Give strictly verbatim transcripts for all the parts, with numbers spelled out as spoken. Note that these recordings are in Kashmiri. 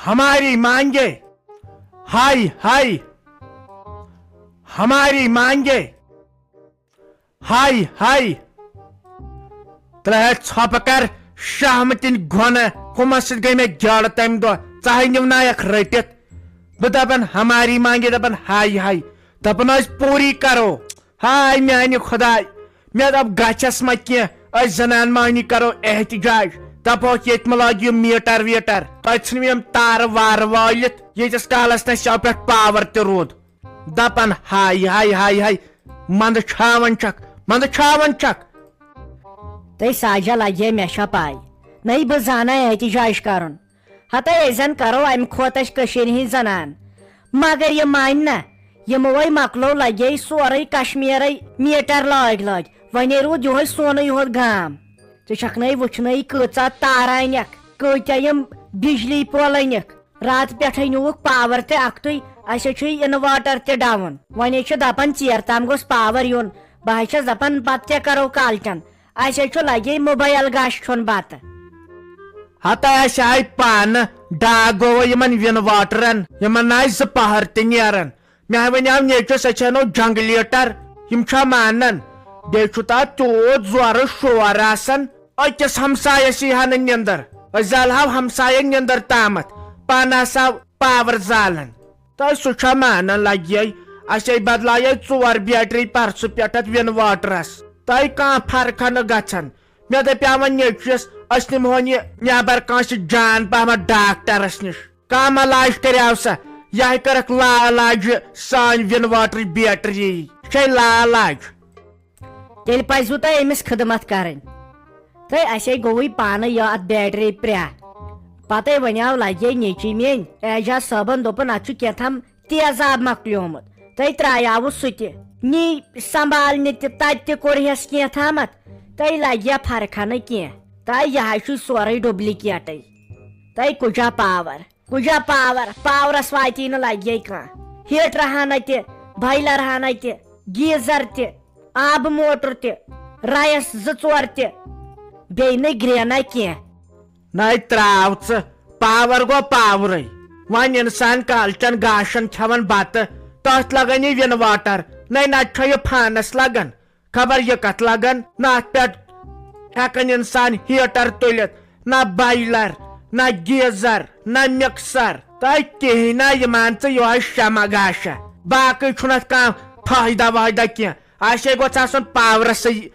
ہماری مانگے، ہائی ہائی، ہماری مانگے، ہائی ہائی۔ ترٛےٚ ہَتھ ژھۄپہٕ کر شہمتٕنۍ گۄنہٕ، کُمس سۭتۍ گٔے مےٚ گیڈٕ تمہِ دۄہ؟ ژاہے نیونایکھ رٔٹِتھ۔ بہٕ دپان ہماری مانگے، دپان ہائی ہائی، دپان ٲسۍ پوٗری کرو۔ ہاے میانہِ خداے، مےٚ دوٚپ گژھٮ۪س ما کینٛہہ، أسۍ زنان مہنی کرو احتجاج، دپہوکھ ییٚتہِ مہ لاگہِ یہِ میٖٹر ویٖٹر۔ تۄہہِ ژھٕنوٕ یِم تارٕ وارٕ وٲلِتھ، ییٖتِس کالس نہٕ اَسہِ یَوٕ پٮ۪ٹھ پاور تہِ روٗد۔ دپان ہاے ہاے ہاے ہاے، منٛدٕ چھاوان چھکھ، منٛدٕ چھاوان چھکھ۔ تہٕ ساجہ لگے مےٚ چھا پاے، نٔے بہٕ زانان احتجاج کرُن۔ ہتے أسۍ زن کرو امہِ کھۄتہٕ اَسہِ کٔشیٖرِ ہِنٛدۍ زنان۔ مگر یہِ مانہِ نہ، یِموے مۄکلو لگے سورُے کشمیٖرے میٖٹر لٲگۍ لٲگۍ۔ وۄنۍ روٗد یِہوے سونُے یوت گام۔ ژٕ چھکھ نَے وٕچھنَے کۭژاہ تارٕ أنِکھ، کۭتیاہ یِم بجلی پول أنِکھ۔ راتہٕ پٮ۪ٹھے نیوٗکھ پاور تہِ اکھتُے، اَسہِ چھُے inverter تہِ down۔ وۄنۍ چھِ دپان ژیر تام گوٚژھ پاور یُن۔ بہٕ حظ چھَس دپان پتہٕ کیٛاہ کرو کالچن؟ اَسہِ حظ چھُ لگے موبایل گاش کھیوٚن بتہٕ۔ ہتا اَسہِ آیہِ پانہٕ ڈاکھ گوٚو یِمن وِن واٹرن، یِمن نہٕ آسہِ زٕ پہر تہِ نیران۔ مےٚ وَنیٛاو نیٚچوِس، أسۍ اَنو جنریٹر، یِم چھا مانان؟ بیٚیہِ چھُ تَتھ تیوٗت زورٕ شور آسان، أکِس ہمسایس یی ہا نہٕ نیٚنٛدٕر، أسۍ زالہاو ہمساین نیٚنٛدٕر تامتھ، پانہٕ آسہاو پاور زالان۔ تہٕ سُہ چھا مانان؟ لگے اَسہِ بدلایے ژور بیٹری پرسہٕ پٮ۪ٹھ اَتھ وِن واٹرس، تہٕ کانٛہہ فرقہ نہٕ گژھان۔ مےٚ دپیٛاو وۄنۍ نیٚچوِس، أسۍ نِمہون یہِ نیبر کٲنٛسہِ جان پہمتھ ڈاکٹرس نِش۔ کم علاج کریاو سا؟ یہے کرکھ لا علاج سانۍ وِن واٹر بیٹری۔ چھے لا علاج۔ تیٚلہِ پزِوٕ تۄہہِ أمِس خدمت کرٕنۍ۔ تہٕ اسے گوٚوٕے پانہٕ یہِ اتھ بیٹری پرٛاہ۔ پتے ونیاو لگے نیٚچی میٲنۍ اعجاز صٲبن، دوٚپُن، اتھ چھُ کینٛہہ تام تیزاب مۄکلیومُت۔ تہٕ ترٛایاوُس سُہ تہِ۔ نی سنبھالنہِ تہِ، تتہِ تہِ کوٚرہس کینٛہہ تامتھ۔ تہٕ لگیا فرقہ نہٕ کینٛہہ۔ تہٕ یہِ حظ چھُ سورُے ڈُپلیکیٹٕے۔ تہٕ کُجا پاور؟ کُجا پاور؟ پاورس واتی نہٕ لگہِ کانٛہہ۔ ہیٹر ہنا تہِ، بایلر ہنا تہِ، گیزر تہِ، آبہٕ موٹر تہِ، رایس زٕ ژور تہِ، بیٚیہِ نہٕ گرٛینہ کینٛہہ۔ نَے ترٛاو ژٕ، پاور گوٚو پاورٕے۔ وۄنۍ انسان کالچن گاشن کھٮ۪وان بتہٕ، تتھ لگان یہِ وِن واٹر، نَے نتہٕ چھا یہِ فانس لگان؟ خبر یہِ کتھ لگان، نہ اتھ پٮ۪ٹھ ہٮ۪کان انسان ہیٹر تُلِتھ، نہ بایلر، نہ گیزر، نہ مکسر، تہٕ کِہیٖنۍ نہ۔ یہِ مان ژٕ یِہوٚے شمع گاشا، باقٕے چھُنہٕ اتھ کانٛہہ فٲیدہ وٲیدہ کینٛہہ۔ اسے گوٚژھ آسُن پاورسٕے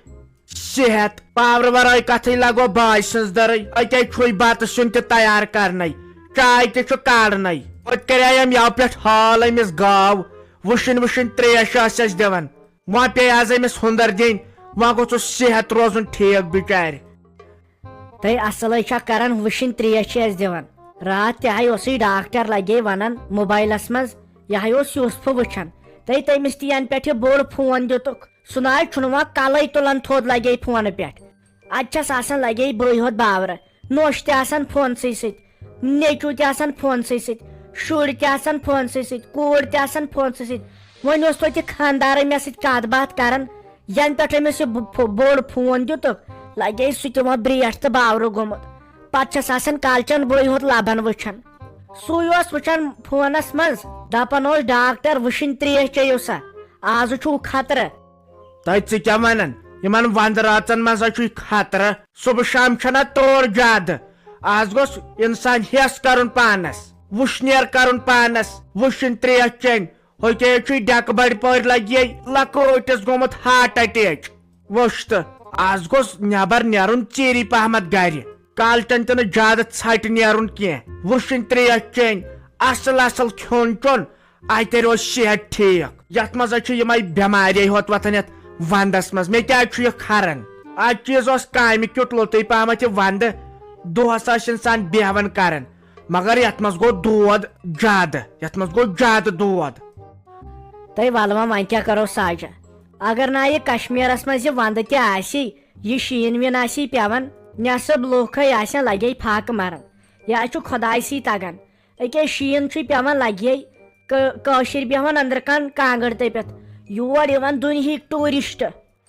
صحت۔ پاورٕ ورٲے کتھٕے لگو باے سٕنٛز دٔرٕے۔ أکے چھُے بتہٕ سیُن تہِ تیار کرنے، چاے تہِ چھُ کارنے۔ ہوٚتہِ کریایم یَوٕ پٮ۪ٹھ حال أمِس گاو، وٕشِنۍ وٕشِنۍ تریش ٲس اَسہِ دِوان۔ وۄنۍ پیٚیہِ آز أمِس ہُندر دِنۍ، وۄنۍ گوٚژھُس صحت روزُن ٹھیٖک بِچارِ۔ تہٕ اصلٕے چھا کران، وٕشِنۍ تریش چھِ اَسہِ دِوان۔ راتھ تہِ ہاے اوسُے ڈاکٹر لگے ونان موبایلس منٛز، یہِ ہاے اوس یوسفہٕ وٕچھان۔ تہٕ تٔمِس تہِ ینہٕ پٮ۪ٹھ یہِ بوٚڑ فون دِتُکھ، سُہ نہ حظ چھُنہٕ وۄنۍ کلے تُلان تھوٚد لگے فونہٕ پٮ۪ٹھ۔ اتہِ چھس آسان لگے بٲے ہوت باورٕ، نوٚش تہِ آسان فونسٕے سۭتۍ، نیٚچو تہِ آسان فونسٕے سۭتۍ، شُرۍ تہِ آسان فونسٕے سۭتۍ، کوٗر تہِ آسان فونسٕے سۭتۍ۔ وۄنۍ اوس توتہِ خانٛدارٕے مےٚ سۭتۍ کتھ باتھ کران، ینہٕ پٮ۪ٹھ أمِس یہِ ب-، فو-، بوٚڑ فون دِتُکھ، لگے سُہ تہِ وۄنۍ برٛیٹھ تہٕ باورٕ گوٚمُت۔ پتہٕ چھس آسان کالچن بٲے ہوت لبن وٕچھان۔ سُے اوس وٕچھان فونس منٛز، دپان اوس، "ڈاکٹر، وٕشِنۍ تریش چیٚیِو سا، آزٕ چھُو خطرٕ۔" تۄہہِ ژٕ کیٛاہ ونان؟ یِمن ونٛدٕ رٲژن منٛز ہا چھُے خطرٕ۔ صبح شام چھنا تور زیادٕ۔ آز گوٚژھ انسان ہٮ۪س کرُن پانس، وُشنیر کرُن پانس، وُشِنۍ تریش چیٚنۍ۔ ہوٚتے چھُے ڈٮ۪کہٕ بڑِ پٲرۍ لگہِ لۄکٲٹِس گوٚمُت ہارٹ اٹیک۔ وٕچھ تہٕ، آز گوٚژھ نٮ۪بر نیرُن ژیٖری پہمتھ گرِ۔ کالچن تہِ نہٕ زیادٕ ژھٹہِ نیرُن کینٛہہ۔ وُشِنۍ تریش چیٚنۍ، اصل اصل کھیوٚن چیوٚن، اَتہِ روزِ صحت ٹھیٖک۔ یَتھ منٛز حظ چھِ یِمَے بٮ۪مارے ہوت وۄتھان یَتھ وَندَس منٛز۔ مےٚ کیٛازِ چھُ یہِ کھَران؟ اَکھ چیٖز اوس کامہِ کیُتھ لوٚتُے پَہمَتھ یہِ وَندٕ۔ دۄہَس ٲسۍ اِنسان بیٚہوان کَران، مگر یَتھ منٛز گوٚو دود زیادٕ۔ یَتھ منٛز گوٚو زیادٕ دود۔ تہٕ وَلہٕ وۄنۍ، وۄنۍ کیٛاہ کَرو ساجہ؟ اگر نہ یہِ کشمیٖرَس منٛز یہِ وَندٕ تہِ آسی، یہِ شیٖن ویٖن آسی پٮ۪وان، نٮ۪صٕب لُکھے آسن لگے فاقہٕ مَران۔ یہِ حظ چھُ خۄدایسٕے تَگان۔ أکیٛاہ شیٖن چھُے پٮ۪وان لگے، کٲ-، کٲشِرۍ بیٚہوان أنٛدرٕ کَن کانٛگٕر تٔپِتھ۔ یور یِوان دُنہِکۍ ٹوٗرِسٹ،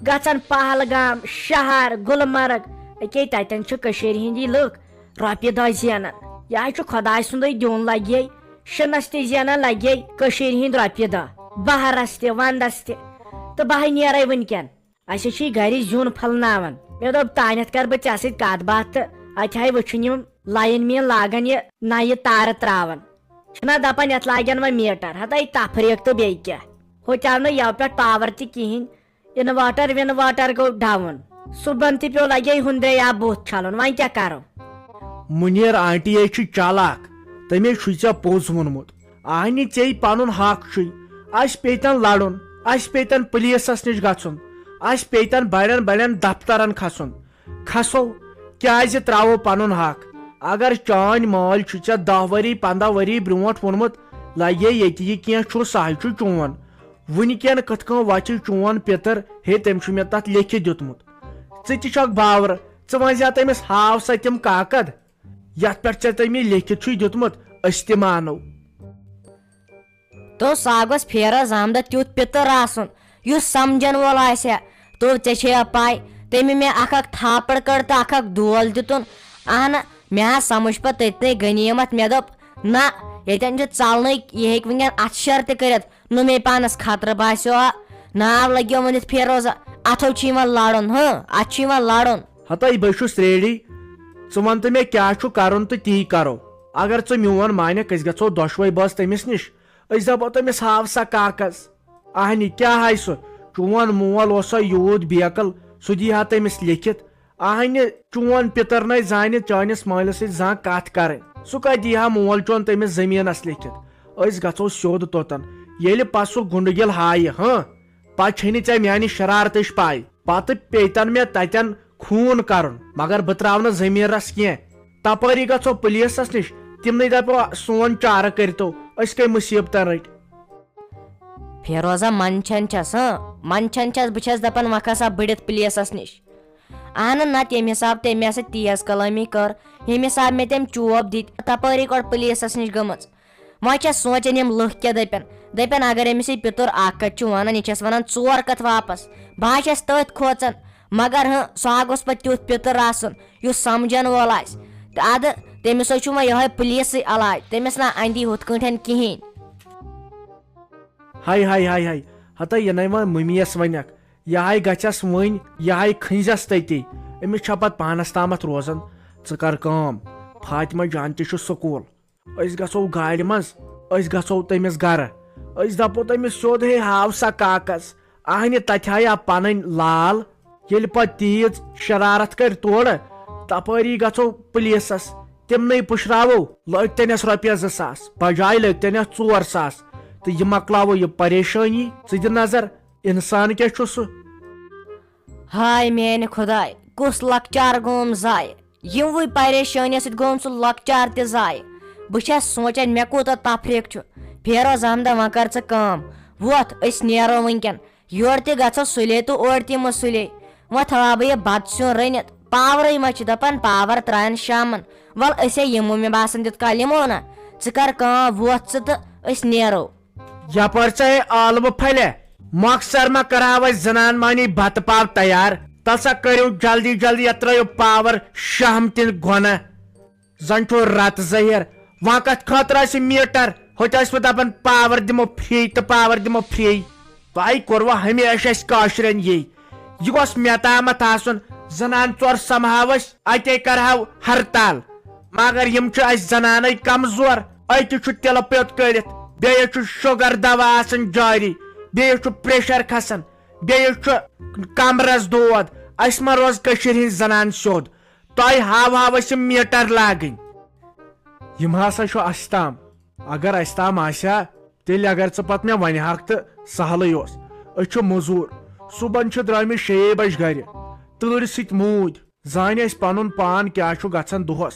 گژھان پہلگام، شہر، گُلمرگ۔ أکیٛاہ تَتٮ۪ن چھِ کٔشیٖرِ ہِنٛدی لُکھ رۄپیہِ دَہ زینان۔ یہِ حظ چھُ خۄداے سُنٛدُے دیُن، لگے شِنس تہِ زینان، لگے کٔشیٖرِ ہِنٛدۍ رۄپیہِ دہ، بہرس تہِ، ونٛدس تہِ۔ تہٕ بہٕ ہے نیرے وٕنکٮ۪ن۔ اسہِ چھِ گرِ زیُن پھلناوان۔ مےٚ دوٚپ، تانٮ۪تھ کرٕ بہٕ ژےٚ سۭتۍ کتھ باتھ تہٕ اتہِ ہاے وٕچھُن یِم line man لاگان یہِ نَیہِ تارٕ تراوان۔ چھِنہ دپان یتھ لاگن وۄنۍ meter، ہتاے تفریٖق تہٕ بیٚیہِ کیٛاہ۔ ہوٚتہِ آو نہٕ یَوٕ پٮ۪ٹھ power تہِ کِہیٖنۍ۔ Inverter وِنوٲٹر گوٚو down۔ صُبحن تہِ پیوٚو لگے ہُندرے آب بُتھ چھلُن، وۄنۍ کیٛاہ کرو؟ مُنیر آنٹی ہے چھِ چالاک، تٔمۍ ہے چھُے ژےٚ پوٚز ووٚنمُت۔ اہنہِ ژےٚ پنُن حق چھُے۔ اسہِ پیٚتن لڑُن، اسہِ پیٚتن پُلیٖسس نِش گژھُن، اسہِ پیٚتن بڑٮ۪ن بڑٮ۪ن دفترن کھسُن۔ کھسو، کیازِ تراوو پنُن حق؟ اگر چٲنۍ مٲلۍ چھُ ژےٚ دَہ ؤری، پنٛداہ ؤری برونٛٹھ ووٚنمُت، لگے ییٚتہِ یہِ کینٛہہ چھُ، سُہ ہے چھُ چون۔ وٕنکٮ۪ن کِتھ کٔنۍ وۄتھِ چون پِتٕر؟ ہے، تٔمۍ چھُ مےٚ تتھ لیکھِتھ دیُتمُت۔ ژٕ تہِ چھکھ باورٕ، ژٕ ؤنۍ زِ ہا تٔمِس، ہاو سا تِم کاکد، یتھ پٮ۪ٹھ ژےٚ تٔمۍ یہِ لیکھِتھ چھُے دیُتمُت، أسۍ تہِ مانو۔ تو سا گوٚژھ فیروز احمدہ تیُتھ پِتٕر آسُن، یُس سمجھن وول آسہِ ہا۔ تو ژےٚ چھے یا پاے، تٔمۍ مےٚ اکھ اکھ تھاپڑ کٔڑ تہٕ اکھ اکھ دول دیُتُن۔ اہنہ، مےٚ ہا سمجھ پتہٕ تٔتنٕے غنیمت، مےٚ دوٚپ، نہ، ییٚتٮ۪ن چھُ ژلنٕے، یہِ ہیٚکہِ وٕنکٮ۪ن اتھٕ شر تہِ کٔرِتھ۔ نہٕ مے پانس خطرٕ باسیو ہا۔ ناو لگیو ؤنِتھ فیروزہ، اتھو چھُ یِوان لڑُن، ہاں، اتھ چھُ یِوان لڑُن۔ ہتے بہٕ چھُس ready، ژٕ وَن تہٕ مےٚ کیٛاہ چھُ کرُن تہٕ تی کرو۔ اگر ژٕ میون مانکھ، أسۍ گژھو دۄشوے بٲژ تٔمِس نِش، أسۍ دپو تٔمِس، ہاو سا کاکس۔ اہنہِ کیٛاہ ہاے سُہ؟ چون مول اوس سا یوٗت بیقل، سُہ دی ہا تٔمِس لیکھِتھ۔ اہنہِ چون پِتر نے زانہِ چٲنِس مٲلِس سۭتۍ زانٛہہ کتھ کرٕنۍ۔ سُہ کتہِ دی ہا مول چون تٔمِس زٔمیٖنس لیکھِتھ؟ أسۍ گژھو سیوٚد توٚتن۔ ییٚلہِ پتہٕ سُہ گُنڈٕ گِل ہایہِ، ہاں، پتہٕ چھے نہٕ ژےٚ میانہِ شرارتٕچ پاے۔ پتہٕ پیٚیہِ تن مےٚ تتٮ۪ن خوٗن کرُن، مگر بہٕ تراوٕ نہٕ ضمیٖرس کینٛہہ۔ تپٲری گژھو پُلیٖسس نِش، تِمنٕے دپو، سون چارٕ کٔرتو، أسۍ کٔمۍ مُصیبتن رٔٹۍ؟ فیروزہ، منٛدچھان چھس، ہاں، منٛدچھان چھس، بہٕ چھس دپان وۄنۍ کھسا بٔڑِتھ پُلیٖسس نِش۔ اہنہٕ نتہٕ ییٚمہِ حساب تٔمۍ مےٚ سۭتۍ تیز کلٲمی کٔر، ییٚمہِ حساب مےٚ تٔمۍ چوب دِتۍ، تپٲری گۄڈٕ پُلیٖسس نِش گٔمٕژ۔ وۄنۍ چھس سونٛچان یِم لُکھ کیٛاہ دٔپن، دٔپن اگر أمِس یہِ پِتُر اکھ کتھ چھُ ونان، یہِ چھس ونان ژور کتھ واپس۔ بہٕ ہا چھس تٔتھۍ کھوژان، مگر ہہ، سُہ ہا گوٚژھ پتہٕ تیُتھ پِتُر آسُن یُس سمجھن وول آسہِ۔ تہٕ ادٕ تٔمِس سۭتۍ چھُ وۄنۍ یِہوٚے پُلیٖسٕے علاج، تٔمِس نہ اندی ہُتھ کٲٹھۍ کِہیٖنۍ۔ ہاے ہاے ہاے ہاے، ہتا یہِ نے وۄنۍ مٔمی یس ونکھ، یہِ ہاے گژھٮ۪س وٕنۍ، یہِ ہاے کھٔنزٮ۪س تٔتی۔ أمِس چھا پتہٕ پانس تامتھ روزان؟ ژٕ کر کٲم، فاطمہ جان تہِ چھُ سکوٗل، أسۍ گژھو گاڑِ منٛز، أسۍ گژھو تٔمِس گرٕ، أسۍ دپو تٔمِس سیوٚد، ہے ہاو سا کاکس، اہنہِ تتہِ ہایا پنٕنۍ لال۔ ییٚلہِ پتہٕ تیٖژ شرارت کرِ تورٕ، تپٲری گژھو پُلیٖسس، تِمنٕے پُشراوو، لٲگۍ تٔنٮ۪س رۄپیس زٕ ساس، بجاے لٲگۍ تٔنٮ۪س ژور ساس، تہٕ یہِ مۄکلاوو یہِ پریشٲنی۔ ژٕ دِ نظر، انسان کیٛاہ چھُ سُہ؟ ہاے میانہِ خداے، کُس لۄکچار گوم ضایع۔ یِموٕے پریشٲنیو سۭتۍ گوٚوُم سُہ لۄکچار تہِ ضایع۔ بہٕ چھَس سونٛچان، مےٚ کوٗتاہ تفریٖق چھُ۔ فیروز احمدہ، وۄنۍ کر ژٕ کٲم، وۄتھ، أسۍ نیرو وٕنکٮ۪ن۔ یورٕ تہِ گژھو سُلے تہٕ اورٕ تہِ یِمو سُلے۔ وۄنۍ تھاوہا بہٕ یہِ بتہٕ سیُن رٔنِتھ۔ پاورٕے ما چھُ دپان، پاور ترٛایَن شامن۔ ول، أسے یِمو، مےٚ باسان، تیُتھ کال یِمو نہ۔ ژٕ کر کٲم، وۄتھ ژٕ تہٕ أسۍ نیرو۔ یپٲرۍ ژےٚ ٲلوٕ پھلہِ، مۄخصر ما کرہاو أسۍ زنان مٲنی بتہٕ پاو تیار؟ تل سا کٔرِو جلدی جلدی، یتھ ترٲیِو پاور شہم تہِ گۄنہ۔ زن چھُ رتہٕ ظٲہِر، وۄنۍ کتھ خٲطرٕ آسہِ میٖٹر؟ ہوٚتہِ ٲسۍ وۄنۍ دپان پاور دِمو فری تہٕ پاور دِمو فری۔ تۄہہِ کوٚروٕ ہمیشہِ اسہِ کٲشرٮ۪ن یی؟ یہِ گوٚژھ مےٚ تامتھ آسُن، زنان ژور سمہاو أسۍ، اتے کرہاو ہرتال۔ مگر یِم چھِ اسہِ زنانے کمزور، أتی چھُ تِلہٕ پیوٚت کٔڑِتھ، بیٚیہِ چھُ شُگر دوا آسان جٲری، بیٚیہِ چھُ پریشر کھسان، بیٚیہِ چھُ کمرس دود۔ اسہِ ما روز کٔشیٖرِ ہِنٛز زنان سیوٚد؟ تۄہہِ ہاوہاو أسۍ یِم میٖٹر لاگٕنۍ۔ یِم ہسا چھُ اسہِ تام۔ اگر اسہِ تام آسہِ ہا، تیٚلہِ اگر ژٕ پتہٕ مےٚ ونہِ ہاکھ تہٕ سہلٕے اوس۔ أسۍ چھِ مٔزوٗر۔ صُبحن چھِ درٛامٕتۍ شیٚیے بجہِ گرِ۔ تۭرِ سۭتۍ موٗدۍ۔ زانہِ اَسہِ پنُن پان کیٛاہ چھُ گژھان دۄہس۔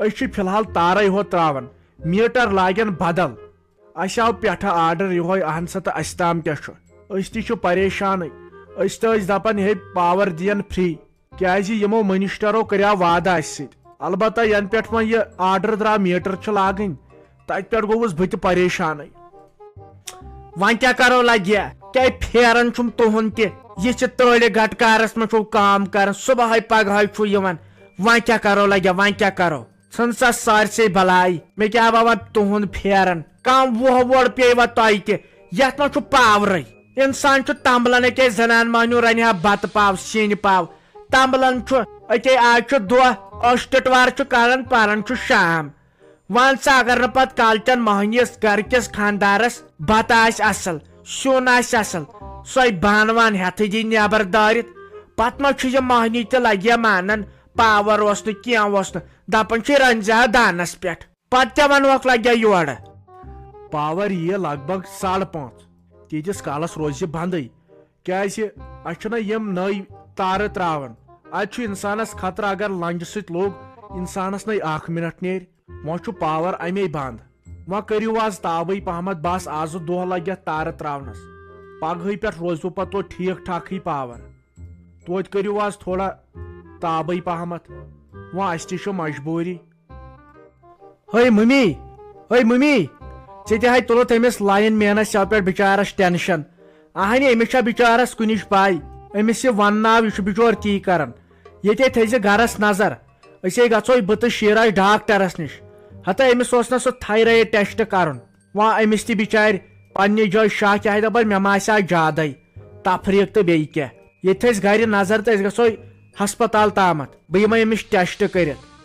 أسۍ چھِ فی الحال تارے ہوت تراوان۔ میٖٹر لاگن بدل۔ اسہِ آو پٮ۪ٹھٕ آرڈر یِہوے، اہن سا، تہٕ اسہِ تام کیٛاہ چھُ؟ أسۍ تہِ چھِ پریشانٕے۔ أسۍ تہِ ٲسۍ دپان، ہے، پاور دِین فری۔ کیازِ یِمو منسٹرو کریاو وعدٕ اسہِ سۭتۍ۔ البتہ ینہٕ پٮ۪ٹھ وۄنۍ یہِ آرڈر درٛاو میٖٹر چھِ لاگٕنۍ، تتہِ پٮ۪ٹھ گوٚوُس بہٕ تہِ پریشانٕے۔ وۄنۍ کیٛاہ کرو لگیا؟ کیٛاہ پھیران چھُم تُہُنٛد تہِ؟ یہِ چھِ تٲلہِ گٹہٕ کارس منٛز چھُو کٲم کران، صبحٲے پگہٲے چھُو یِوان۔ وۄنۍ کیٛاہ کرو لگیا؟ وۄنۍ کیٛاہ کرو؟ ژھٕن سا سارسٕے بلاے، مےٚ کیٛاہ بابا تُہُنٛد پھیران؟ کم وُہ وُہر پیٚیہِ وۄنۍ تۄہہِ تہِ، یتھ منٛز چھُ پاورٕے۔ انسان چھُ تمبلان، أکے زنان مۄہنیو رنہِ ہا بتہٕ پاو، سِنۍ پاو، تمبلان چھُ۔ أکے آز چھُ دۄہ، ٲش ٹٹوار چھُ کڑان، پران چھُ شام۔ وَن سا، اگر نہٕ پتہٕ کالچن مۄہنِس، گرٕ کِس خانٛدارس بتہٕ آسہِ اصل، سیُن آسہِ اصل، سۄے بانہٕ وانہٕ ہٮ۪تھٕے دی نٮ۪بر دٲرِتھ، پتہٕ ما چھُ یہِ مۄہنی تہِ لگہِ ہا مانان، پاور اوس نہٕ، کینٛہہ اوس نہٕ، دپان چھِ رنزِ ہا دانس پٮ۪ٹھ۔ پتہٕ کیٛاہ ونہوکھ، لگہِ ہا یورٕ۔ پاور یِیہِ لگ بگ ساڑٕ پانٛژھ، تیٖتِس کالس روزِ یہِ بندٕے، کیازِ اسہِ چھِنہ یِم نٔوۍ تارٕ تراوان۔ اتہِ چھُ انسانس خطرٕ، اگر لنجہِ سۭتۍ لوٚگ انسانس نَے اکھ منٹ نیرِ۔ وۄنۍ چھُ پاور امے بند۔ وۄنۍ کٔرِو آز تابٕے پہمتھ، بس آزٕ دۄہ لگہِ یتھ تارٕ تراونس۔ پگہٕے پٮ۪ٹھ روزوٕ پتہٕ توتہِ ٹھیٖک ٹھاکٕے پاور۔ توتہِ کٔرِو آز تھوڑا تابٕے پہمتھ۔ وۄنۍ اسہِ تہِ چھِ مجبوٗری۔ ہے ممی، ہے ممی، ژےٚ تہِ ہاے تُلُتھ أمِس لایِن مینس یَوٕ پٮ۪ٹھ بِچارس ٹینشن۔ اہنہِ، أمِس چھا بِچارس کُنِچ پَے؟ أمِس یہِ ونناو، یہِ چھُ بِچور تی کران۔ ییٚتے تھٲیزِ گرس نظر۔ أسے گژھو بہٕ تہٕ شیراج ڈاکٹرس نِش۔ ہتا أمِس اوس نہ سُہ تھایرایڈ ٹیسٹ کرُن۔ وۄنۍ أمِس تہِ بِچارِ پننہِ جایہِ شاہ کیٛاہ دپان، مےٚ ما آسہِ ہا زیادَے تفریٖق تہٕ بیٚیہِ کیٛاہ۔ ییٚتہِ تھٲیزِ گرِ نظر تہٕ أسۍ گژھو ہسپتال تامتھ۔ بہٕ یِمے أمِس ٹیسٹ کٔرِتھ۔